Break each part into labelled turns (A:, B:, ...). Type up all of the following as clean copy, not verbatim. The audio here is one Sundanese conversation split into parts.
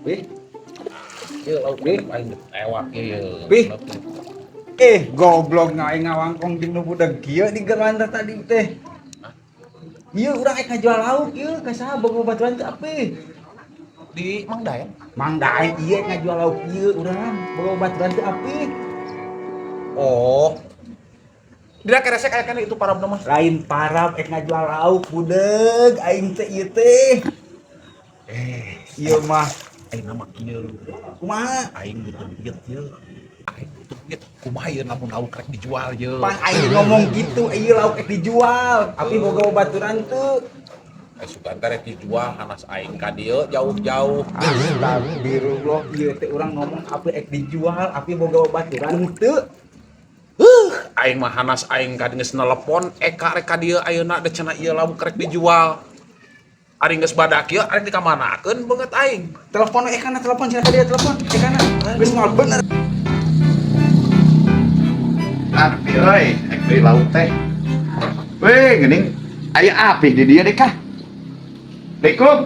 A: Wih,
B: Ieu lauk
A: Bih.
B: aing tewak ieu.
A: Bih. Eh, goblok, aing ngawangkong jeung nu budak kieu di geranda tadi teh. Ieu urang ek ngajual lauk ieu ka saha, boga baturan teu api?
B: Di Mang Daeng.
A: Mang Daeng ieu ek ngajual lauk ieu urang, boga baturan teu api?
B: Oh. Dina keresek aya kana itu parabna mah.
A: Lain parab, ek ngajual lauk budeg aing teh ieu teh.
B: Eh,
A: Ieu mah
B: aing nama kieu.
A: Kumaha?
B: Aing butuh duit ieu. Aing butuh duit. Kumaha ieu lamun lauk rek dijual ieu?
A: Pan aing ngomong gitu, ieu lauk ek dijual. Api boga baturan teu?
B: Eh, sugan teh rek dijual, hanas aing ka dieu jauh-jauh.
A: Astagfirullah, ieu teh urang ngomong api ek dijual, api boga baturan teu?
B: Aing mah hanas aing ka geus nelepon Eka rek ka dieu ayeuna da cenah ieu lauk rek dijual. Ari geus badak ieu arek dikamanakeun beungeut aing?
A: Telepon Ekana, telepon cenah ka dia, telepon Ekana. Geus moal bener.
C: Api euy, ek beli lauk teh. Weh, geuning aya api di dieu deh kah? Assalamualaikum.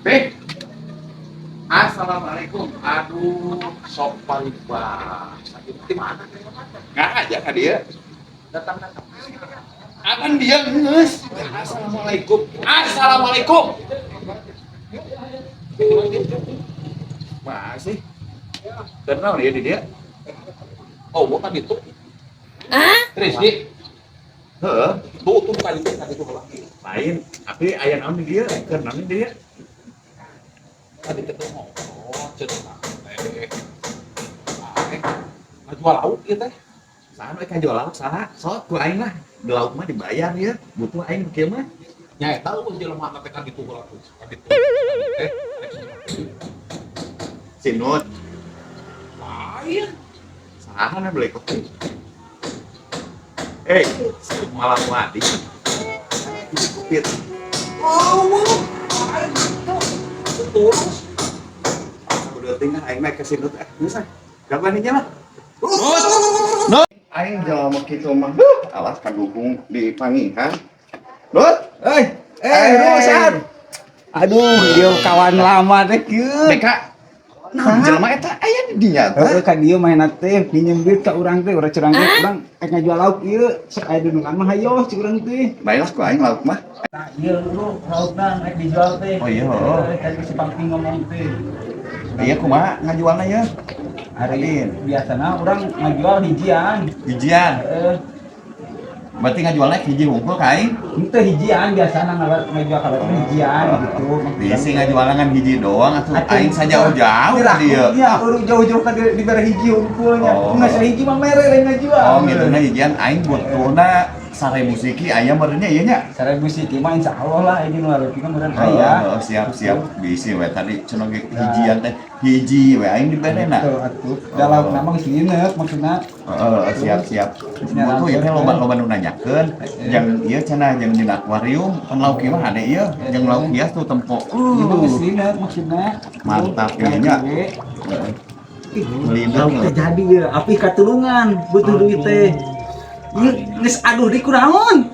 C: Beh.
B: Assalamualaikum. Aduh, sok paribasa. Itu di mana?
C: Nggak aja ka dieu.
B: Datang datang.
C: Akan dia geus.
B: Assalamualaikum. Assalamualaikum.
C: Masih. Kenal dia di dia.
B: Oh, bukan itu. Rizky,
C: Heeh.
B: tuh tuh bukan itu, tadi tuh heula.
C: Lain, api aya naon di dieu? Keur naon di dieu?
B: Tadi ketemu ngobrol, cenah teh. Eh, ngajual lauk ieu teh.
C: Saha nu jual lauk saha? Sok ku aing lah. Di lauk mah dibayar ya. Butuh aing kieu mah.
B: Nya eta eueuh jelema teh kan ditu heula tuh. Kan ditu. Teh,
C: Sinut.
B: Lain.
C: Saha nu beli kopi? Eh, malah wadi. Kupit.
B: Oh, lain itu. Terus.
C: Udah tinggal aing mah ke sinut eh geus ah. Gaban nya lah. Aing jelema kitu mah. Duh, alas kagugung di pangihan. Nut,
A: Eh, eh, Rusan. Aduh, ieu kawan lama teh kieu.
C: Deka. Nah, jelema eta aya di dinya teh.
A: Heeh, kan ieu mainna teh minjem duit ka urang teh, urang curang teh, urang ek ngajual lauk ieu, sok aya dunungan mah hayo cik urang teh.
C: Baiklah ku aing lauk mah.
A: Nah, ieu lu laukna rek dijual teh.
C: Oh, iya, oh.
A: Heeh, tadi si Pangking ngomong teh.
C: Iya, kumaha ngajualna ya?
A: Hari biasana urang ngajual hijian.
C: Hijian.
A: Heeh.
C: Berarti ngajualna hiji hungkul ka aing?
A: Henteu, hijian biasana ngajual kalau teh hijian gitu.
C: Bisi ngajualna ngan hiji doang atuh aing sajauh-jauh ka dieu.
A: Iya, urang jauh-jauh ka dieu dibere hiji hungkulnya.
C: Oh.
A: Nggak sahiji mah mere lain ngajual.
C: Oh, gitu na hijian aing butuhna 1000 siki aya meureunnya ieu nya.
A: 1000 siki mah insya Allah lah, ini nu leutik mah meureun aya.
C: Oh, siap siap, bisi we tadi cenah ge hijian teh hiji we aing diberena.
A: Betul atuh. Da lauk nama geus lineuk maksudna.
C: Heeh, siap siap. Butuh ieu teh loba loba nu nanyakeun jang ieu cenah jang dina akuarium pan lauk ieu mah hade ieu jang lauk hias tuh tempo.
A: Ieu mah geus lineuk maksudna.
C: Mantap ieu nya.
A: Ih,
C: Lineuk.
A: lauk teh jadi ya, api katulungan butuh duit teh. Ieu geus aduh di kunaon?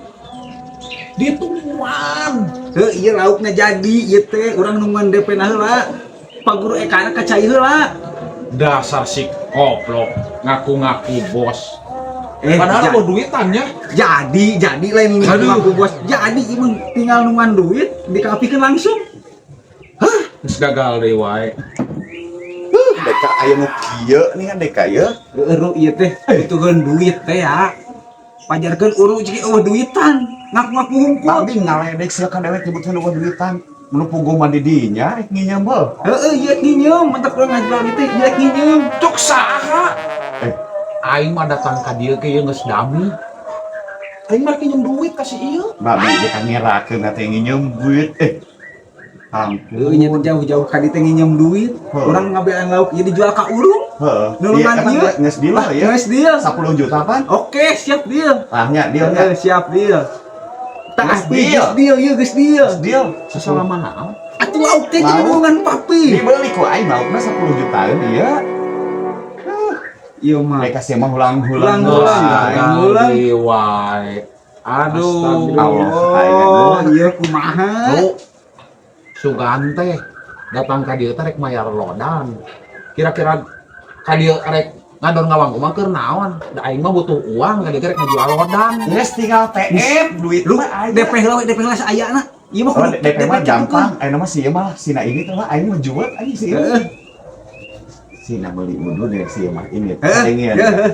B: Ditungguan.
A: Heuh, ieu laukna jadi ieu teh urang nungguan DP na heula. Pak Guru Ekana ka cai heula.
B: Dasar si goblok ngaku-ngaku bos.
A: Eh,
B: Padahal mau duitannya.
A: Jadi lain
B: Aduh.
A: ngaku bos. Jadi ieu mah tinggal nungguan duit dikapikeun langsung.
B: Geus gagal deui wae.
C: Deka aya nu kieu nih kan deka ieu.
A: Uru ieu teh butuheun duit teh ya. Pajarkeun uru cik eueuh duitan. Ngaku-ngaku hungkul.
C: Tapi ngaledek sia kan dewek nyebutkeun eueuh duitan. Mun puguh mah di dinya rek nginyeum heuh.
A: Heeh, ieu nginyeum, mantap urang ngajual ieu teh ieu nginyeum.
B: Cuk saha?
C: Eh.
B: Aing mah datang ka dieu ke ieu geus dami. Aing mah pinjem duit ka si ieu.
C: Babi deka ngerakeun teh nginyeum duit. Eh. Ampun.
A: Heuh, nya teh jauh-jauh ka dieu teh nginyeum duit.
C: Heuh.
A: Urang ngabean lauk ieu dijual ka urung.
C: Heeh.
A: Nulungan
C: Iya,
A: ieu.
C: Geus deal lah ya.
A: Geus deal.
C: 10 juta pan?
A: Oke, siap deal.
C: Tah nya deal nya.
A: Heeh, siap deal. Tah,
C: Geus
A: api
C: deal.
A: geus deal ieu geus deal.
C: Geus deal.
B: Sasalah naon?
A: Atuh lauk teh jadi
C: Lauk.
A: nulungan papi.
C: Dibeli ku aing laukna 10 jutaan ieu.
A: Ieu mah.
C: Mereka sih mah hulang-hulang.
A: Hulang-hulang.
C: wae.
A: Hulang.
B: Deui wae. Aduh.
C: Allah,
A: Astagfirullah, ieu kumaha?
B: Lu sugan teh Datang ka dieu teh rek mayar lodan. Kira-kira ka dieu rek ngadon ngawangkong mah keur naon? Da aing mah butuh uang, ka dieu rek ngajual lodan.
C: Geus tinggal TM duit
A: Lu
C: mah aya.
A: DP heula we, DP heula saayana. Ieu mah
C: Oh,
A: kudu
C: DP mah
A: gitu
C: gampang. Ayeuna mah sih mah sina ini tuh lah aing mah jual anjing sih.
A: Heeh.
C: Sina beli udud deh sih mah ini.
A: Heeh.
C: Ingin.
A: Heeh.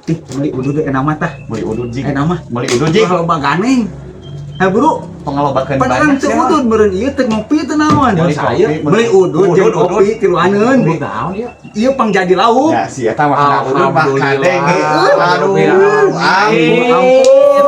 A: Ih, beli udud enak mah tah.
C: Beli udud jing.
A: Enak mah.
C: Beli udud jing.
A: Kalau baganeng. Heh buru,
C: Pengalobakeun
A: pan urang
C: banyak
A: teu
C: sih.
A: udud meureun ieu teh ngopi teu naon.
C: Beli
B: Saya
C: kopi,
A: Beli udud jeung kopi tiluaneun.
B: Udud naon ieu?
A: Ieu pang jadi lauk.
C: Ya sih eta mah kena udud mah
B: Alhamdulillah.
C: kadenge. Aduh,
B: Alhamdulillah.
C: ampun.
A: Ampun.